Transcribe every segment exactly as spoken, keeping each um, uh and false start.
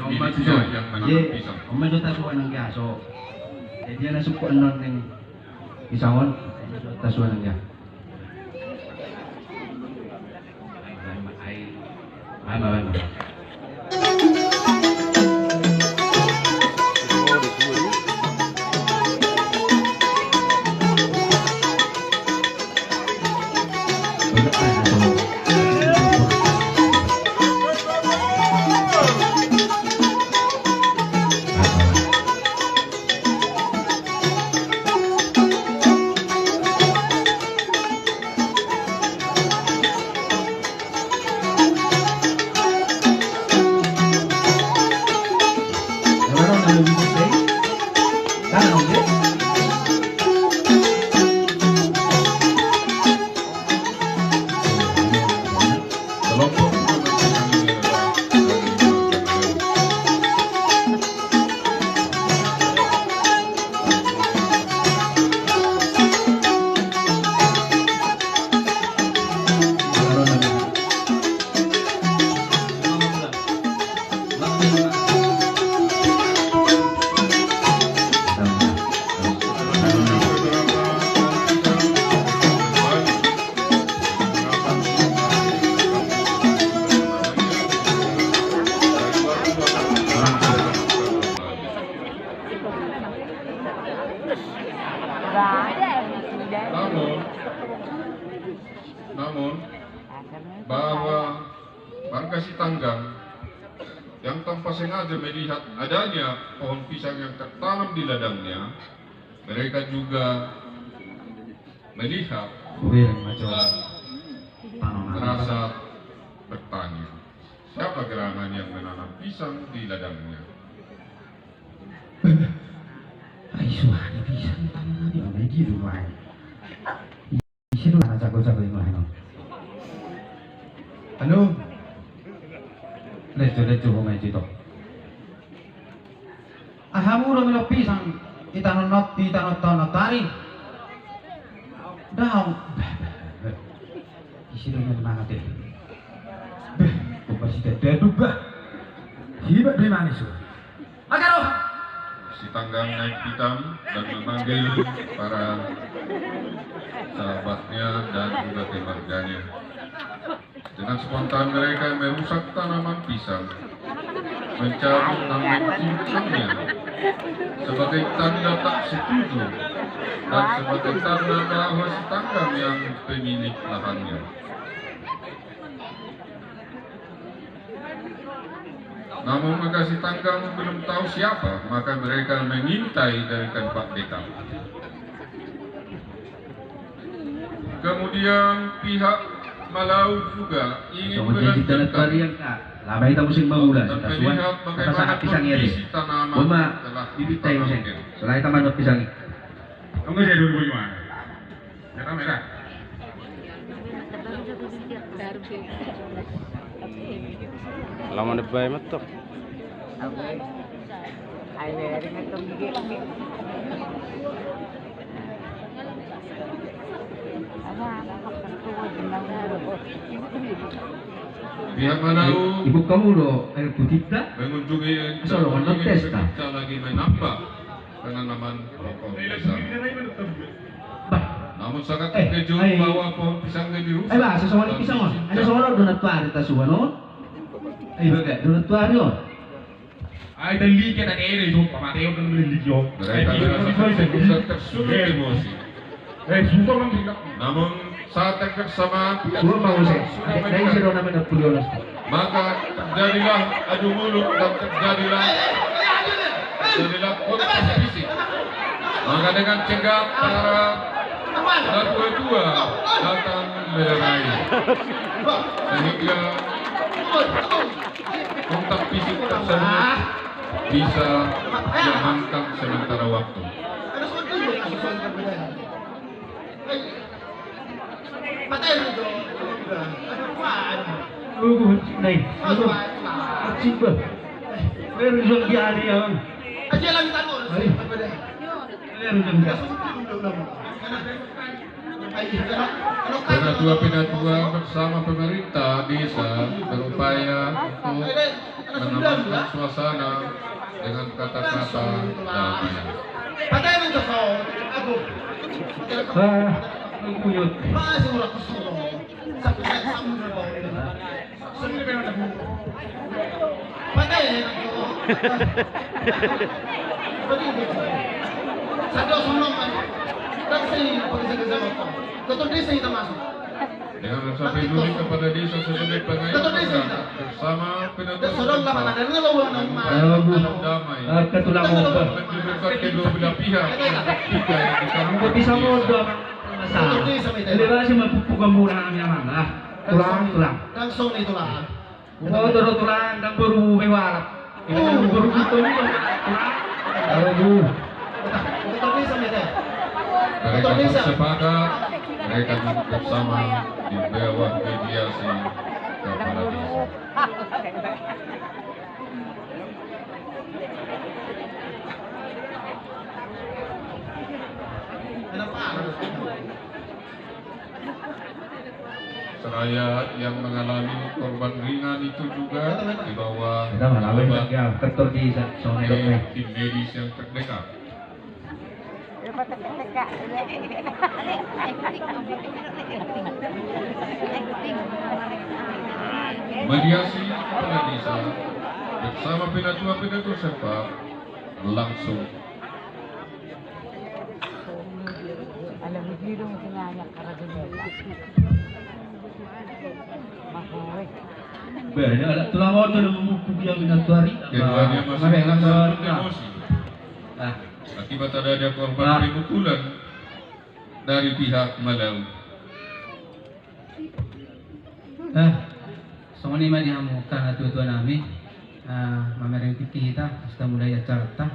Miliknya yang menanam pisang. Jadi, on ma jo tasua nangkin, so. Jadi, dia na sukkuk annon ning pisang on. Tasua nangkin. Namun, namun, bahwa warga Sitanggang yang tanpa sengaja melihat adanya pohon pisang yang tertanam di ladangnya, mereka juga melihat dan merasa bertanya, siapa gerangan yang menanam pisang di ladangnya? Ai suhani pisang tanam di ladang i, gitu, Bang. Ise do na jago-jago i, Bang? Anu. Lejo, lejo, Bang, itu. Aha molo milo pisang, i tanam, i tanam, tanam tari. Daong. Isi do na mangan te. Beh, kok pasti dadu, bah. Hibat di manis. Agak roh. Sitanggang naik pitam dan memanggil para sahabatnya dan juga keluarganya. Dengan spontan mereka merusak tanaman pisang, mencabut dan mencincangnya sebagai tanda tak setuju dan sebagai tanda bahwa Sitanggang yang pemilik lahannya. Namun warga Sitanggang belum tahu siapa, maka mereka mengintai dari tempat dekat. Kemudian pihak Malau juga ingin melanjutkan dan melihat bagaimana kondisi tanaman telah ditanam. Lama na bae metto. Pihak Malau, ibu kamu do air putih ta? Mengunjungi, asal lo kan tes ta? Lagi menambah penanaman pohon pisang. Bah. Namun sangat terkejut bahwa pohon pisangnya dirusak. Eh, bah, sesongon pisang on. Ada solo donat pari tasuan on. Eh, baga donat pari on. Ai, teli kita kere itu, pamateo kan beli lijo. Mereka merasa terpukul dan tersulut emosi. Eh, suka kan tidak. Namun saat yang bersamaan, maka terjadilah adu mulut dan terjadilah, terjadilah kontak fisik. Maka dengan cegah para tua-tua datang melerai, sehingga kontak fisik tersebut bisa diamankan sementara waktu. Penatua-penatua bersama pemerintah desa berupaya untuk menenangkan suasana dengan kata-kata damai. Ah, buyut. Dengan rasa peduli kepada desa sebagai pengayoman bersama penatua bersama damai. Angka tulang oba. Kedua belah pihak. Bisa modal. Tulang, tulang. Tulang, tulang. Motor tulang, dan baru bewalap. Baru gitu, tulang. Aduh. Mereka bersepakat, mereka duduk bersama di bawah mediasi kepala desa. Seraya yang mengalami korban ringan itu juga dibawa ke tim medis yang terdekat. Mediasi kepala desa bersama penatua-penatua setempat langsung. Banyak anak tulang oto yang memukul dia minat tuari. Keduanya masih emosi. Akibat adanya korban pemukulan dari pihak Malau. Eh, songon i ma di hamu angka natuatua nami, eh, mamereng tingki hita, asa tamulai acaranta.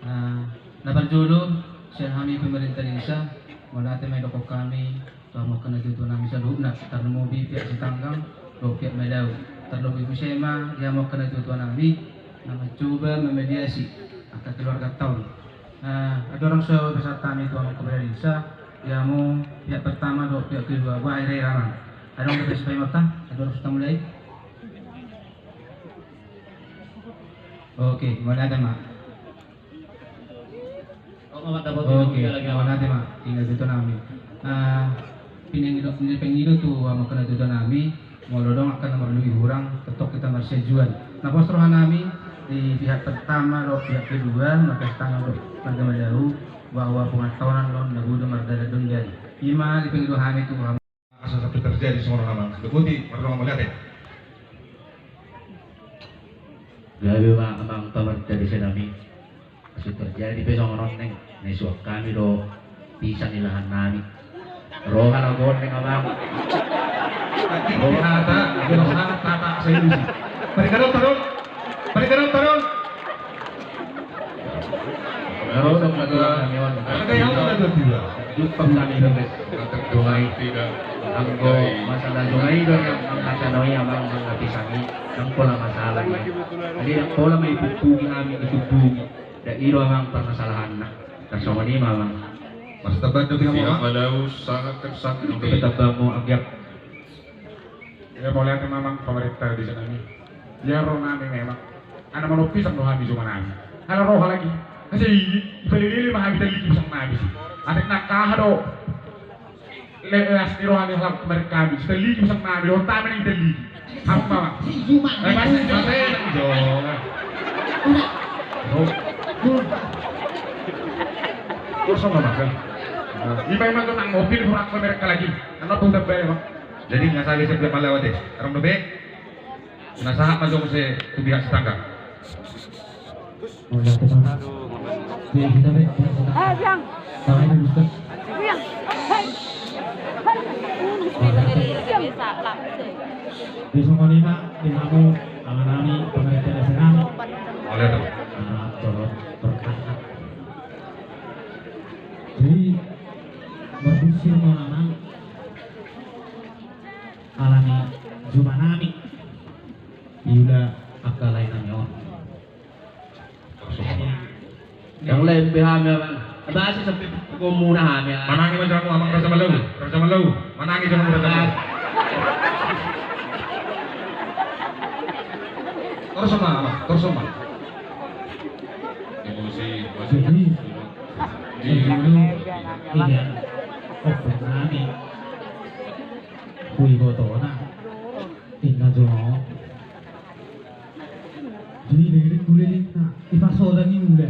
Eh, na parjolo, sian hami pemerintah desa, mauliate ma didok hami tu hamu angka natuatua nami saluhutna, tarlumobi pihak Sitanggang dohot pihak Malau, tarlobi muse ma di hamu angka natuatua nami na mancoba mamediasi angka keluarganta on. Nah, adong so pesan hami tu hamu angka pemerintah desa, di hamu pihak pertama dohot pihak kedua, boha ira-ira ma. Adong do pesan paimanta, adong so tamulai. Oke, mauliate ma. Oke, mauliate ma, ingot tu nami. Ah, pinangido, pinangido tu hamu angka natuatua nami, molo adong angka na marlobi hurang, tongtong hita marsiajuan. Na pos roha nami, di pihak pertama dohot pihak kedua, marga Sitanggang dohot marga Malau, bahwa pangatahonan on na boi do mardalan dongan. I ma di pangido hami tu hamu. Asa sampe terjadi songon on amang. Deputi, mardongan mauliate. Gabe ma amang pamarta desa nami. Asa terjadi pe songon on neng. Na isuan hami do pisang ilahan nami. Roha na gondeng amang. Roha. Hata, roha, tata, saya isi. Paling kadang tarun. Paling kadang tarun. Ro do ma tulang nami on. Jumpang nami do, guys. Sungai. Anggo masalah sungai do yang mangkasano i amang, mangkapisang i. Ndang pola masalah i. Jadi ndang pola ma ipungpungi hami, ipungpungi. Nda i do amang permasalahanna. Tarsongon i ma amang. Mas Taban do bilang amang. Sangat tersakiti. Taban mo agiak. Ia mauliate ma amang pamarenta desa nami. Ia ro nami memang. Ana manompi sang do hami juma nami. Ala roha lagi. Asa i, ipalili ma hami taligi pisang nami si. Atik na kaha do. Leas ni roha ni halak pamarenta nami. Sitaligi pisang nami. Dohot tama ni taligi. Hami ma amang. Eh, pasti mate nang jo. Kosong amang kan. Ima ima tu nang mobil burak pamarenta lagi. Ano tu tambah ya amang. Jadi nga sabi sabi malawat e. Arang dope. Na sahat ma jong se tu pihak Sitanggang. Aduh. Tangan ini buka. Bisa songon i ma di hamu, amanami, pemerintah desa nami. Oleh tu. Anak turun berkata. Jadi, berpikir mau anak. Alani juma nami. Iula angka lae nami on. Ndang lembe hami amang. Basi sampe gomu na hami. Manangi ma jamu amang Raja Malau. Raja Malau. Manangi jamu Raja Malau. Torso ma, amang, torso ma. Emosi masuk. Jadi, dulu, iya, open nami. Kui botona. Inna jo. Jadi, dari kuliling na. Ipasodangi ule.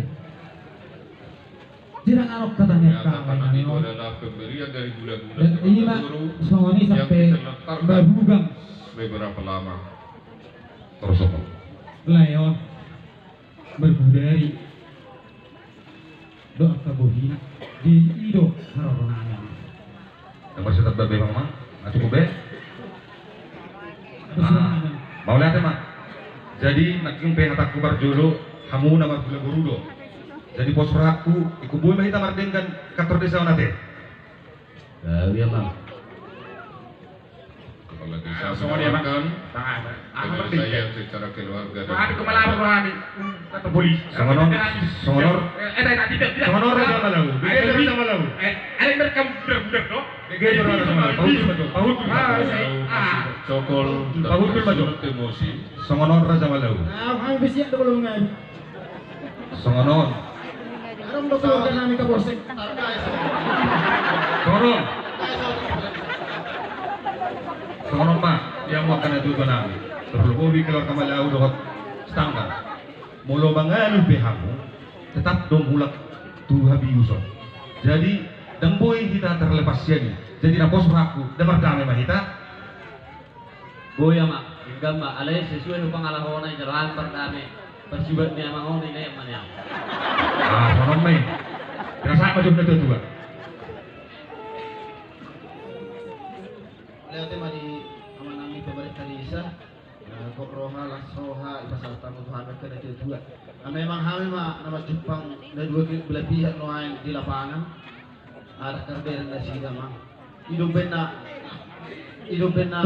Tidak ngarok katanya. Ternyata kami itu adalah pemberian dari gula-gula. Dan ini, Mak, semuanya sampai babugang. Beberapa lama. Terus apa? Leon. Berbudari. Doa kabohina. Di ido harorona. Nomor satu babe mama, na cukup be. Mauliate ma. Jadi nangkin pe hatangku parjolo, hamu nama gula goru do. Jadi pos rohangku, ikut boi ma hita mardenggan kantor desa on ate. Iya ma. Kepala desa menawarkan penyelesaian secara keluarga dan kepala rohani. Songon on, songon on. Songon on Raja Malau. Raja Malau. Ada yang berkamu budak-budak do. Cokol. Emosi. Songon on Raja Malau. Songon on. Songon on. Songon on ma. Ia muakkan itu nami. Terlebih keluarga Malau dohot tetangga. Molo mangalu pe hamu, tetap do mulak tu habiuson. Jadi, ndang boi hita terlepas sian i. Jadi, na pos rohangku, da mardame ma hita. Boi ama, denggan ma, alai sesuai do pangalahona i jalo pardame. Parsibat ni amang on i, na i ama ni amang. Ah, songon ma i. Kira sama jom na tua-tua. Mauliate ma di amanami pemerintah desa. Gok roha, las roha, ipasahat hamu tu hami angka na tua-tua. Memang hami ma na manjumpang na dua belah pihak nuaeng di lapangan. Ada karberen nasida ma. I do umbahen na, i do umbahen na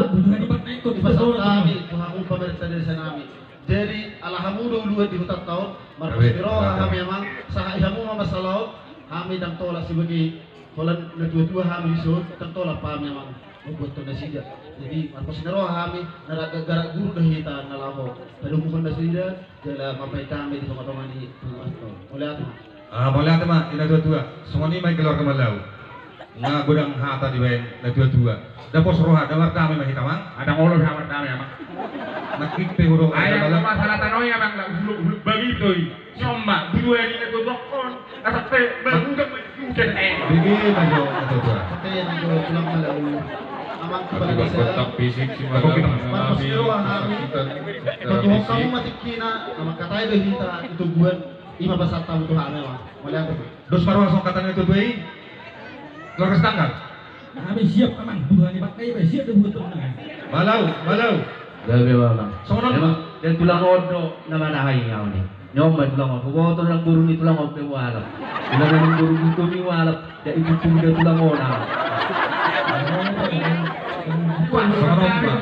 ipasahat hami tu hamu pamerenta desa nami. Jadi ala hamu do uluan di hutanta on, marpos ni roha hami amang, sahat i hamu ma mansai laho, hami ndang tolap sebagai holan na tua-tua hami dison, ndang tolap hami amang. Mambuat tu nasida. Jadi marpos ni roha hami, na garak guru do hita na laho padomuhon nasida, jala mambahen hami di tonga-tonga ni pangalaho. Mauliate ma. Ah, mauliate ma, i na tua-tua. Songon i ma i keluarga Malau. Nga godang hata dibahen na tua-tua. Da pos roha, da mardame ma hita amang. Ada ngolo da mardame amang. Nakik pe hudok. Ai masalah tano i amang, huluk-huluk bagi do i. Nyoma, butuh hari na tua-tua on. Asa pe baru udah. Bege ma jo na tua-tua. Oke, na jo tulang Malau. Amang kepala desa. Akibat kontak fisik si Malau mengalami kesakitan. Betul, kamu mati kina, amang katai do hita itu buat ima pasal tahu tuh aneh lah. Mauliate. Dos ma roha songon hata ni na tua-tua i. Keluarga Sitanggang. Hami siap amang, butuh ni pakai, siap do buat amang. Malau, Malau. Gabe ma amang. Songon on ma. Emang, dan tulang on do na manahai au ni. Nyoma tulang on, huboto nang boru ni tulang on pe hualap. Tulang on boru ni tulang on hualap. Jadi itu pun dia tulang on. Songon on ma.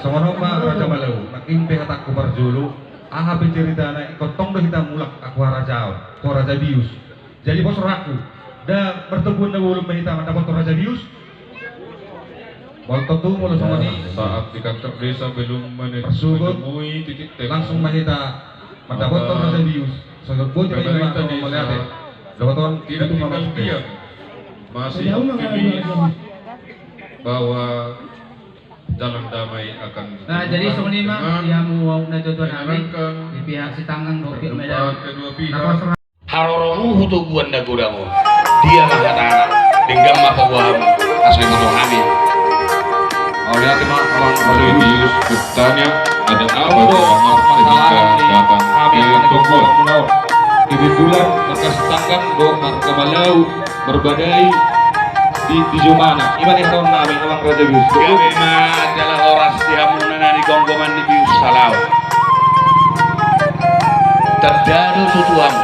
Songon on ma Raja Malau. Nangkin pe hatangku parjolo. Aha pe ceritana, ingkon tong do hita mulak tu harajaon, tu harajabius. Jadi pos rohangku, da martobuan na bolon ma hita mandapothon rajabius. Molo tontu, molo songon i. Saat di kantor desa belum menemui titik temu, langsung ma hita mandapothon rajabius. Songon boti ma i, mauliate. Dohonon tidak tinggal diam, masih optimis bahwa jalan damai akan ditemukan. Nah, jadi songon i ma di hamu na tua-tua nami di pihak Sitanggang dohot pihak Medan. Haroromu hutobuan na godang on. Dia ma hatana, denggan ma paboa hamu, asa iboto hami. Mauliate ma amang. Mauliate. Bertanya, ada apa dohot amang sehingga datang ke tobuan? Kebetulan marga Sitanggang dohot marga Malau marbadai di, di jomana. Ima ni hatahon nami amang rajabius. Gabe ma jala horas di hamuna na di gomgoman ni bius Salau. Tanda do tutu hamu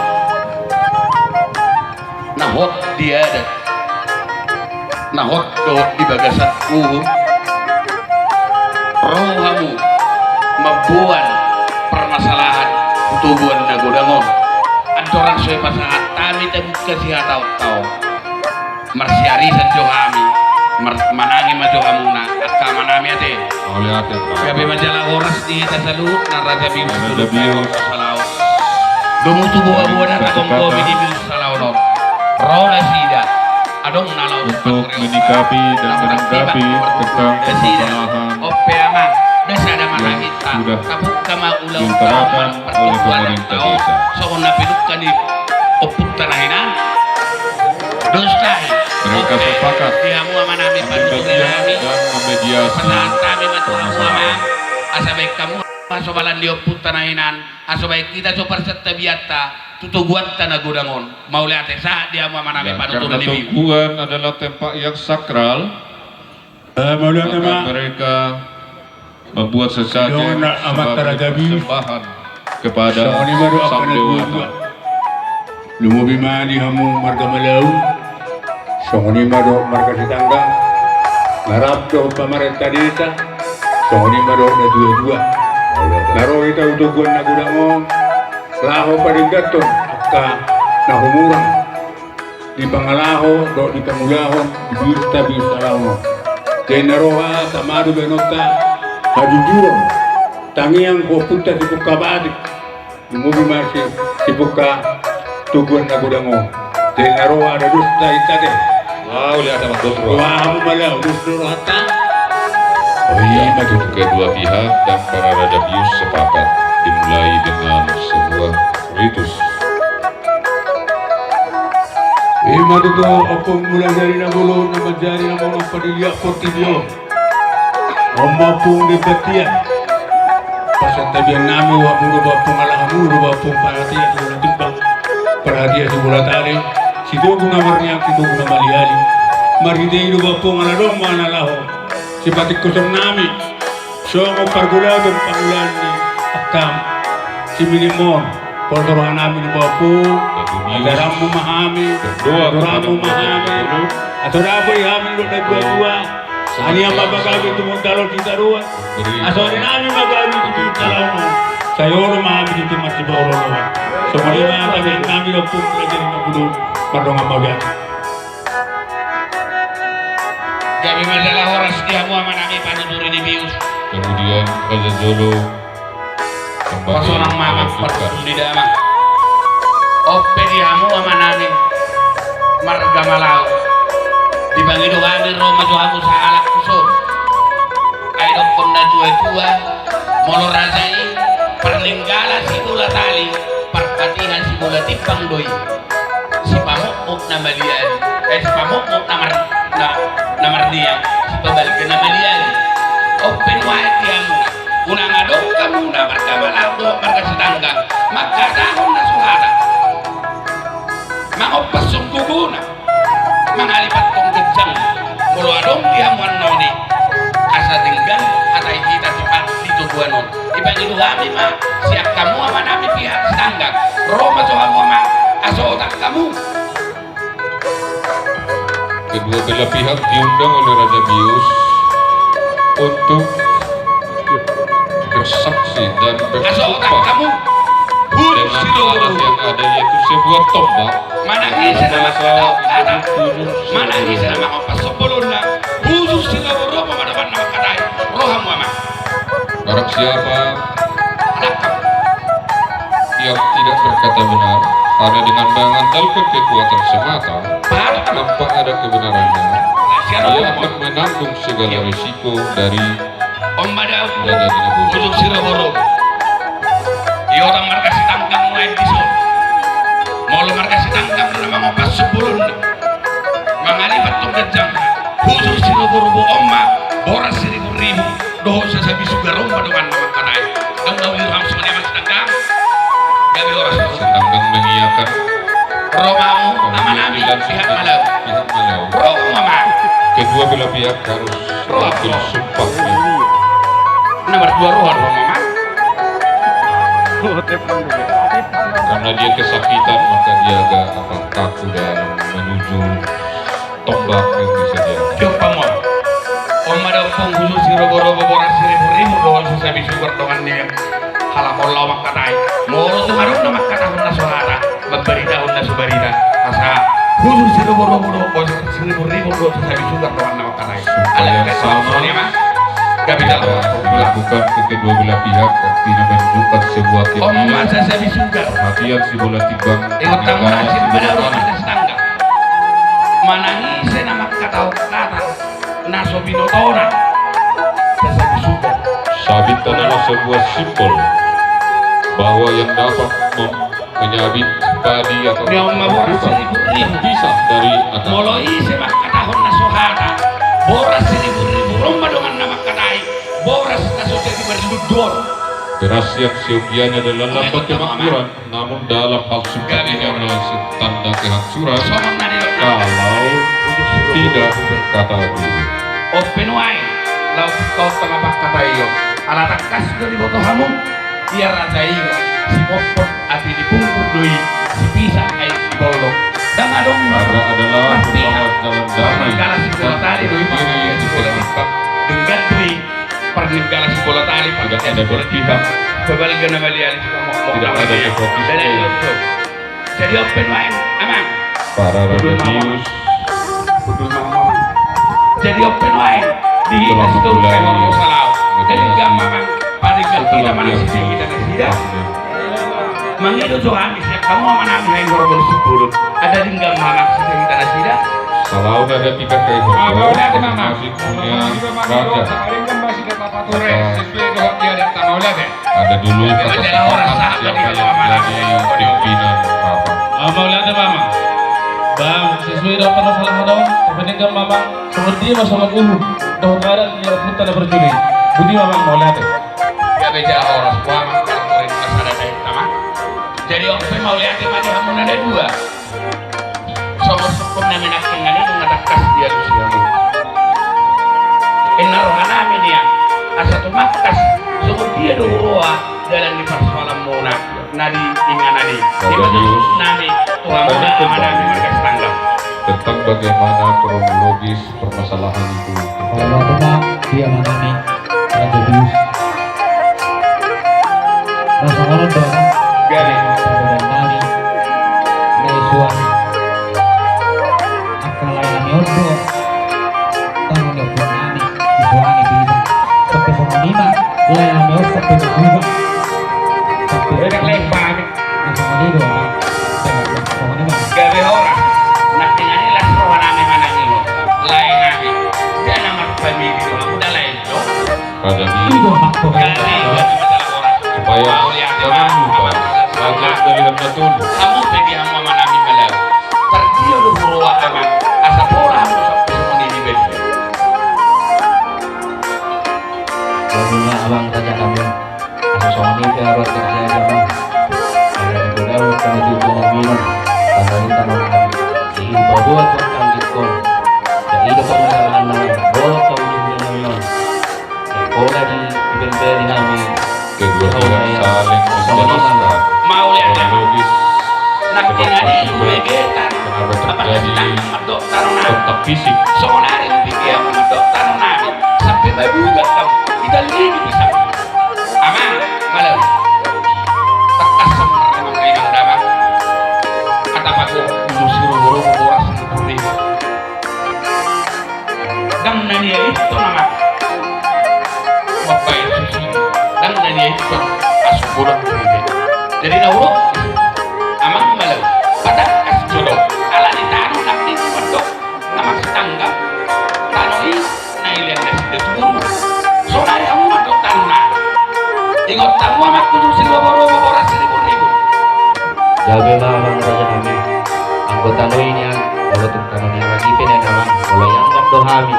na hot di adat, na hot dohot di bagasan uhum. Ro hamu mamboan parmasalahan tu tobuan na godang on. Andorang so dipasahat hami tabuka sihataonta on, marsiarisan jo hami, mar-, manangi ma jo hamuna angka amanami ate. Mauliate. Gabe ma jala horas di hita saluhutna Raja Bius. Raja Bius. Salaon. Domu tubu abuana tagomgomi di Bius salaon on. Ro nasida. Adong na laho untuk menyikapi dan melengkapi tentang permasalahan yang sudah diutarakan oleh pemerintah desa. Songon na pinungka ni ompunta na hinan. Mereka sepakat membagian dan memediasi permasalahan. Asa baen hamu hasobalan ni ompunta na hinan, asa baen hita jo parsantabianta tu toguanta na godang on. Mauliate, sahat di hamu amanami panuturan ni Bius. Karena toguan adalah tempat yang sakral, maka mereka membuat sesajen sebagai persembahan kepada Sang Dewata. Lumobi ma di hamu marga Malau, songon i ma dohot marga Sitanggang, na rap dohot pamarenta desa, songon i ma dohot natuatua. Na ro hita tu toguan na godang on, laho padengganhon angka na humurang di pangalaho dohot di pangulahon di Biusta Bius Salaon on. Jadi na roha tamadu baenonta hajujuron, tangiang tu ompunta Sipungka Batik, lumobi ma si, Sipungka toguan na godang on. Jadi na roha ada dos ta hita ate. Mauliate ma dos roha. Roha hamu ma laho dos do rohanta. Kedua pihak dan para raja Bius sepakat dimulai dengan sebuah ritus. Ima tutu ompung Mulajadi Nabolon na manjadi na molo padiliat portibi on. On ma ompung Dembantian. Parsantabian nami, ompung do ba ompung, ala hamu do ba ompung, parhatian tu bola timbang, parhatian tu bola tali, sitogu na marniang, sitogu na maliali. Marhite i do ba ompung, ala adong ma na laho sipatingkoson nami. Songon pargolaton pangulaon ni angkam, siminimon, pos roha nami di ba ompung, ajaranmu ma hami, ajaranmu ma hami, asa dapot hami dohot natuatua, anian ma pagabe tumundalhon hita dua, asa ari nami ma gabe tumundalhon, sai olo ma hami di tumundalhon. Songon i ma hami dohot ompung Raja Nabolon, mardongan ma hami. Gabe ma jala horas di hamu amanami panuturi ni Bius. Kemudian Raja Jolo kembali melanjutkan. Pasonang ma amang, panuturan ni damang. On pe di hamu amanami marga Malau. Dipangido hami ro ma jo hamu sahalak tu son. Ai dokkon natuatua, molo raja i parninggala sibola tali, parpatihan sibola timbang do i. Sipamokmok na maliali, eh, sipamokmok na mar-, na, na marniang, sipabalga na maliali. On pe nuaeng di hamuna, unang adong hamuna marga Malau dohot marga Sitanggang mangkatahon na so hata, mangompashon gogona, mangalipathon ganjang, molo adong di hamu annon i, asa denggan hata i hita di pa-, di toguan on. Dipangido hami ma sian hamu amanami pihak Sitanggang, ro ma jo hamu amang, asa otak hamu. Kedua belah pihak diundang oleh Raja Bius untuk bersaksi dan bersumpah dengan alat yang ada, yaitu sebuah tombak. Manang ise na mangkatahon hata, manang ise na mangompashon bolonna, hujur sirobo-robo ma dohonon na mangkatai, ro hamu amang. Barang siapa yang tidak berkata benar, karena dengan mengandalkan kekuatan semata tanpa ada kebenarannya, ia akan menanggung segala risiko dari Raja Nabolon. Hujur sirobo-robo. Ia otak marga Sitanggang nuaeng di son. Molo marga Sitanggang na mangompashon bolonna, mangalipathon ganjang, hujur sirobo-robo, on ma boras siribu-ribu dohot sasabi sugar, on ma dongan na mangkatai. Ndang na uli roham songon i amang Sitanggang. Gabe horas. Sitanggang mengiyakan. Ro ma hamu amanami pihak Malau. Pihak Malau. Ro ma hamu amang. Kedua belah pihak harus bersumpah. Na martua roha do hamu amang. Karena dia kesakitan, maka dia agak apa, kaku dalam menuju tombak yang bisa dia. Jompa ma. On ma da ompung, hujur sirobo-robo, boras siribu-ribu dohot sasabi sugar dongan ni halak on laho mangkatai. Molo tung adong na mangkatahon na so hata, Siribur-ribur do, oh, siribur-ribur do, sabi sugar do, nama kata. Supaya sama dilakukan ke kedua belah pihak, artinya menunjukkan sebuah kepedulian, perhatian si bola timbang, ingot tamu nasib si bola tangan. Manang ise nama kata-kata na so binotona. Sabit adalah sebuah simbol bahwa yang dapat mem-, menyabit padi atau pisah dari akar. Molo ise mangkatahon na so hata, boras siribur-ribur, on ma dongan na mangkatai, boras na so jadi marlunduon. Beras yang seyogianya adalah lambang kemakmuran. Namun dalam hal singkat ini adalah tanda kehancuran kalau tidak berkata dulu. On pe nuaeng, laos tongtong ma pangkataion. Ala tangkas do diboto hamu, ia raja i sipompon api di pungkur do i, sipisah aek di pollok. Ndang adong marpihak. Parninggala si bola tali do i, parninggala si bola timbang. Denggan do i. Parninggala si bola tali, parninggala si bola timbang. Pabalga na malialis, pamokmok na malialis. Jadi on pe nuaeng, amang. Para raja bius. Jadi on pe nuaeng, di hita situ, kayak mau salaon. Jadi denggan ma amang, parninggala hita manang sise hita nasida. Mangido jo hami sian hamu amanami, hae Horbo Sipulun. Ada denggan ma amang sise hita nasida. Salaon adat i, hae Horbo. Mauliate ma amang. Raja. Ada dulu kata siapa yang jadi pimpinan rapat. Mauliate ma amang. Bang, sesuai dengan permasalahan on, tapi denggan ma amang. Songon dia ma songon uhum dohot adat ni ompunta na parjolo i. Boti ma amang, mauliate. Gabe jala horas, boha ma, parmurin na sada dainta ma. Jadi on pe mauliate ma di hamu na dua. Songon sungkun nami nangkiningan i, nunga tangkas dialusi hamu. Inna roha nami nian, asa tumangkas songon dia do huroha dalan ni parsoalanmuna na di inganan i. Ima tutu nami tu hamu na amanami marga Sitanggang. Tentang bagaimana kronologis permasalahan itu. Mauliate ma di amanami Raja Bius. Na songon on do, gabe, perboruon nami na i suan angka lae nami on do tano ni ompung nami i suan i bisa. Sampe songon i ma lae nami on sampe mabuga. Sampe songon i do. Gabe horas. Nangkiningan i las roha nami manang i lae nami. Dia na marpamili do hamu, da lae do. Raja i do. Gabe, gabe ma jala horas. Supaya jangan lupa. Raja dari Natul. Hamu pe di hamu amanami Malau. Tardia do huroha amang. Asa pola hamu sampe songon i di beli. Gabe ma amang raja nami. Asa songon i pe abat kerja jama. Ada di godang tano tujuh nami on. Tano i tano nami. Jadi pabuat tano nami on. Jadi do permasalahan nami. Bolok tano tujuh nami on. Sekolah di Iben Beri nami. Kedua pihak saling menjelaskan kronologis penyebab musibah, kenapa terjadi kontak fisik. Songon ari hupikir hamu mandok tano nami, sampe mabuga hamu, hita lili bisa. Amang, Malau. Tangkas songon na rimang-rimang damang. Hata pago, musiro boro, boras ni puri. Ndang na niaithon amang mambaen susi, ndang na niaithon asu godang tu ibe. Jadi na hudok amang Malau, patangkas jo do. Ala ni tano nangkin mandok na marsitanggang, tano i na ilean nasida tu boru. Sonari hamu mandok tano na. Ingot hamu amang, tutu sirobo-robo boras siribur-ribur. Gabe ma amang raja nami. Anggo tano i nian, molo tung tano ni halak i pe nian amang, molo ianggap do hami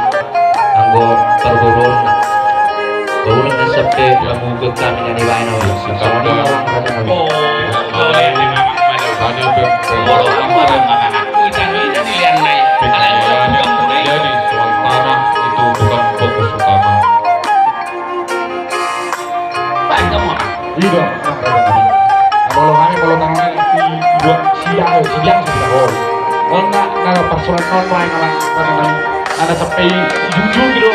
anggo parboruonna, gabulan na sampe lam hugot hami na nibaen amang. Songon i ma amang raja nami. Molo hamu amang mangaku tano i na ilean na i, alai molo tung tano i, jadi soal tanah itu bukan fokus utama. Baik kamu amang. I do, amang raja nami. Molo hami, molo tano nami, i dua siang, siang sudah hol. On na, na parsoalan on, amang raja nami. Ala sampe i, i jujur do.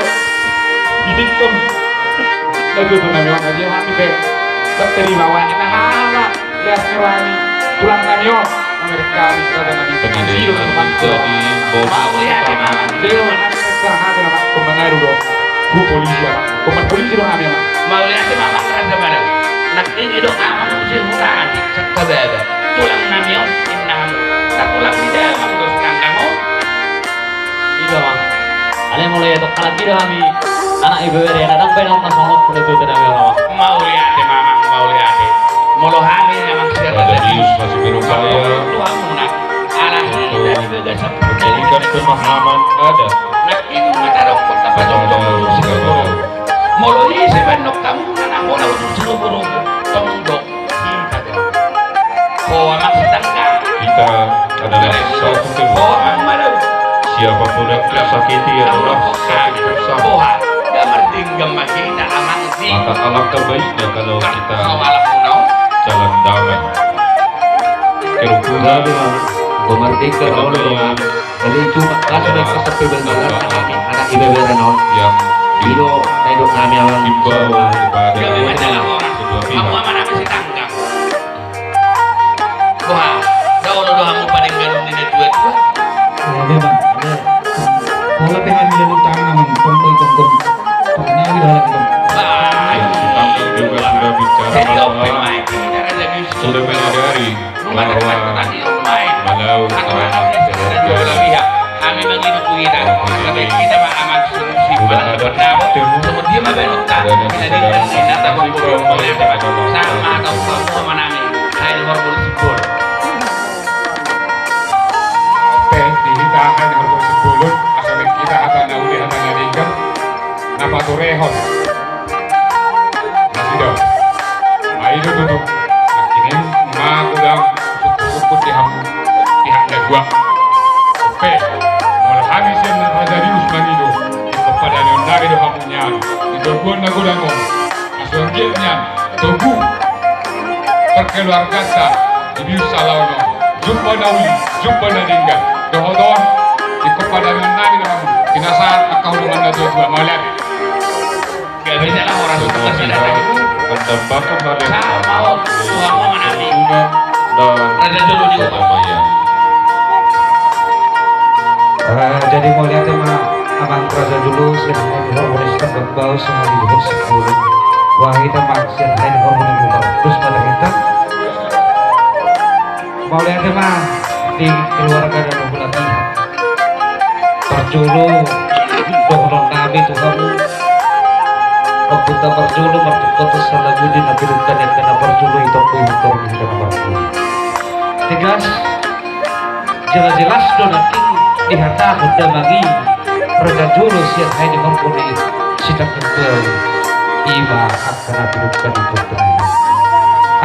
I tingkong. Lagu tu nami on aja hami pe. Terima wa, na ala. Las ni roha ni. Tulang nami on, mamereng hami, raja nami. Pengiling. Mauliate ma. Jadi, Amang, hami rek hami, Amang, tu polisi, Amang. Tu polisi do hami, Amang. Mauliate ma, Amang, raja Malau. Nangkin i do, Amang, muse hutangihon, sangkababa. Tulang nami on, inna hamu. Na tulang ni damang do si Tanggang on. I do, Amang. Alai molo ia tong halak i do hami, anak ibebere, na dang baenon na songon on, tu tutu nami on, Amang. Mauliate ma, Amang, mauliate. Molo hami, Amang, sian Raja Bius, masih berupaya. Mauliate ma tu hamuna. Ala hita di bagasan perjalanan. Memberikan pemahaman adat. Nangkin i ma tadokkon, tapajongjong tu si Guru. Molo ise baenon hamuna na hona uju si Guru, tong do. Kita adalah satu keluarga. Siapapun yang tersakiti adalah sakit bersama. Maka alangkah baiknya kalau kita jalan damai. Kerukunan, kedamaian. Jadi cuma kasih dan kesepian dalam anak ibebere on. Ya. Ido, ido nami, Amang. Imbau kepada kedua pihak. Wah, da olo do hamu paling galung ni na tua-tua. Ya, memang. Pola pe hami lalu tangan, tongkoi, tongkoi. Tangan lagi dalam. Wah, kita juga sudah bicara malam-malam. Sudah menyadari bahwa Malau adalah keluarga. Hami mangido tu hita, asa baen hita ma, Amang, solusi. Sudah ada pertemuan. Songon dia ma baenonta, hita di dalam hita, sama atau sama nami. Hai, nomor polisi pun. Oke, di hita, hai, nomor polisi pun. Asa baen hita hata na uli, hata na denggan. Na paturehon. Masih dong. Ai do tutu. Nangkining ma godang sukut-sukut di hamu pihak na dua. Oke. Molo hami sian na Raja Bius mangido, di padameon nami do hamu nian. Di toguan na godang on. Asa anggiat nian togu perkeluarganta di Bius Salaon on. Jumpa na uli, jumpa na denggan. Dohot on, di padameon nami do hamu. Pinasahat angka hudongan na tua-tua, mauliate. Gabe jala horas. Mendapatkan hadiah. Sama, oh, tua-tua nami. Raja Jolo di rumah. Eh, jadi mauliate ma, Amang Raja Jolo, sian hami horbo ni Sitanggang Baus, hami di Hos Sepuluh. Wah, hita ma sian hami horbo ni Bupar. Terus pada kita. Mauliate ma di keluarga dan hula pihak. Parjolo, dohonon nami tu hamu. Ompunta parjolo, martungkot tu salagundi, na pinungka ni angka na parjolo, i tong do i hita na parjolo. Tegas, jelas-jelas do nangkin dihatahon damang i, raja jolo sian hami di horbo ni Sitanggang Baus. Ima angka na pinungka ni Tuhan.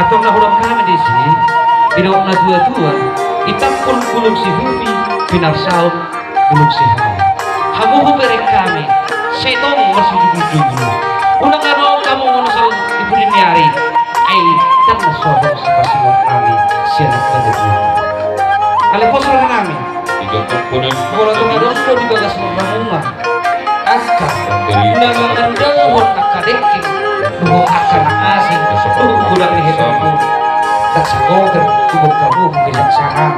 Antong na hudok hami disi, didok na tua-tua, itampul bulung si Humi, pinarsaon bulung si Hami. Hamu hubereng hami, sai tong marsijugujugu. Unang adong hamu manusal di pudi ni ari. Ai, ndang na so adong sipasingot hami sian angka na tua. Alai pos roha nami. Molo tung adong do di bagas ni bangunan angka na mangandaluhon angka dengke dohot angka na asing, dohot godang ni hepengku, ndang sagogot tu bongkabubu gesak sahang.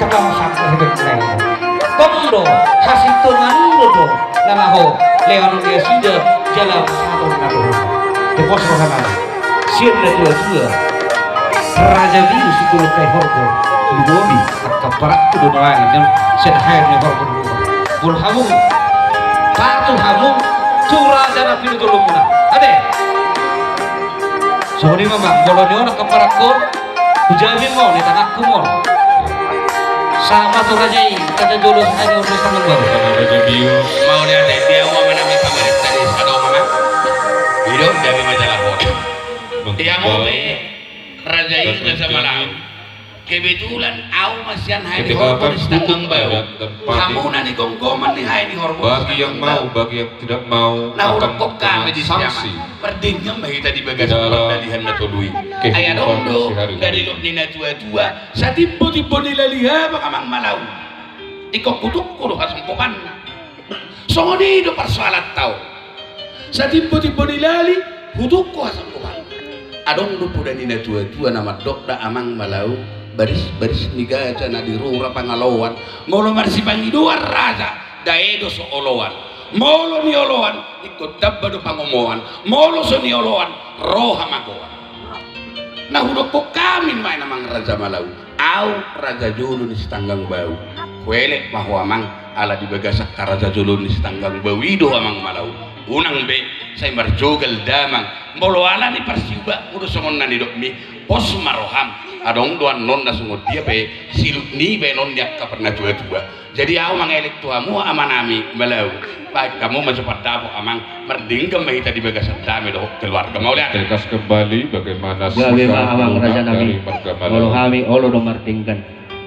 Tangkas angka hepeng na i. Tong do hasintongan do na laho lehonon ni nasida jala pasahaton na dohot. Dipos roha nami. Sian na tua-tua, Raja Bius, Sipulung Kai Horbo, Lumobi, angka parakku do nuaeng, sian hami di horbo. Molo hamu, patuh hamu tu raja na pinutolongmuna. Ate. Songon i ma, Amang, molo ni on angka parakku, hujabi ma on di tanganku ma on. Sahat ma tu raja i, raja jolo, sahat ma tu raja jolo. Mauliate, dia ma nami pamarenta di sadongan. Ido, jabi ma jala hot. Dia ma be, raja i, raja Malau. Kebetulan au ma sian hami di horbo ni Sitanggang Baus. Hamuna na gomgoman ni hami di horbo ni Sitanggang Baus. Bagi yang mau, bagi yang tidak mau, akan kena sanksi. Mardenggan ma hita di bagasan pardalihan na tolu i. Ai adong do na didok ni na tua-tua, satimbo-timbo ni lali habang, Amang Malau, ingkon hutungko do hasongkopanna. Songon i do parsoalanta on. Satimbo-timbo ni lali, hutungko hasongkopanna. Adong do poda ni na tua-tua na mandok da amang Malau, baris-baris ni gaja na di rura pangaloan. Molo marsipangidoan raja, dae do so oloan. Molo nioloan, ingkon tamba do pangomoan. Molo so nioloan, ro hamagoan. Na hudokkon hami ma i amang Raja Malau. Au raja jolo ni Sitanggang Bau. Huelek ma ho amang, ala di bagasan haraja joloan ni Sitanggang Bau i do ho amang Malau. Unang be, sai marjogal damang. Molo ala ni parsiubatmu do songon na nidokmi, pos ma roham. Adong do annon na songon dia pe silut ni baenon ni angka parnatua-tua. Jadi au mangelek tu hamu amanami Malau, baen hamu ma jo pandapot amang, mardenggan ma hita di bagasan dame dohot keluarga. Mauliate. Tegas kembali bagaimana sikap lunak dari marga Malau. Gabe ma amang rajanami, molo hami olo do mardenggan.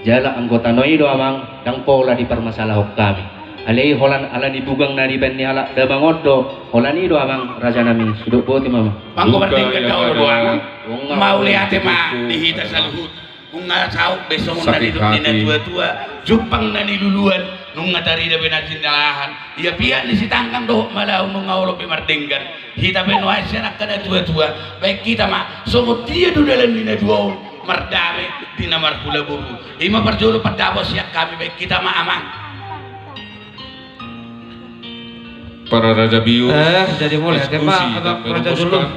Jala anggota na i do amang, ndang pola dipermasalahon hami. Alai holan ala ni bugang na dibaen ni halak damang on do, holan i do amang rajanami, sidok boti ma amang. Manggo mardenggan da olo do amang. Mauliate ma di hita saluhut. Nunga saut be songon na nidok ni na tua-tua, jumpang na niluluan, nunga tarida be na jinalahan. Ia pihak ni Sitanggang dohot Malau nunga olo be mardenggan. Hita pe nuaeng sian angka na tua-tua, baen hita ma songon dia do dalan ni na dua on, mardame di na marhula boru. I ma parjolo pandapot sian hami, baen hita ma amang. Para raja bius, eh, jadi mulai tema diskusi dan merumuskan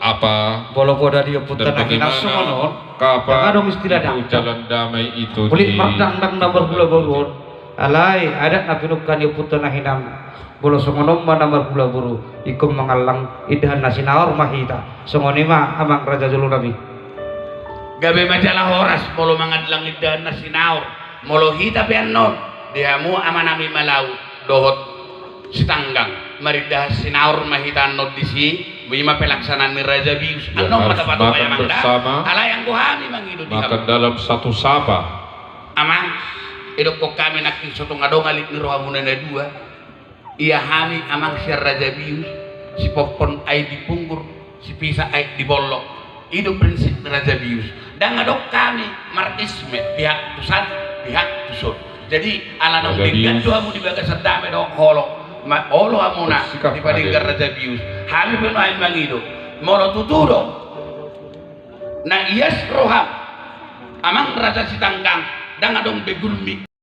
apa molo poda ni ompunta na hinan songon on, kapan adong istilah itu jalan damai itu. Ulik mardangdang na marhula boru on. Alai adat na pinungka ni ompunta na hinan, molo songon on ma na marhula boru, ingkon mangallang indahan na sinaor ma hita. Songon i ma amang raja jolonami. Gabe ma jala horas molo mangallang indahan na sinaor. Molo hita pe annon, di hamu amanami Malau dohot Sitanggang, marindahan sinaor ma hita annon disi. I ma pelaksanaan ni raja bius. Annon ma tapatonga amang da. Alai anggo hami mangido di hamu, makan dalam satu sapa. Amang, idokkon hami nangkin so tung adong alit ni rohamuna na dua. Ia hami amang sian raja bius, sipompon aek di punggur, sipisa aek di bollok. I do prinsip ni raja bius. Ndang adong hami marisme pihak tu san, pihak tu son. Jadi ala naung denggan do hamu di bagasan dame dohot holong, ma olo hamuna dipadenggan raja bius. Hami pe nuaeng mangido, molo tutu do na ias roham amang raja Sitanggang, ndang adong be gulmi.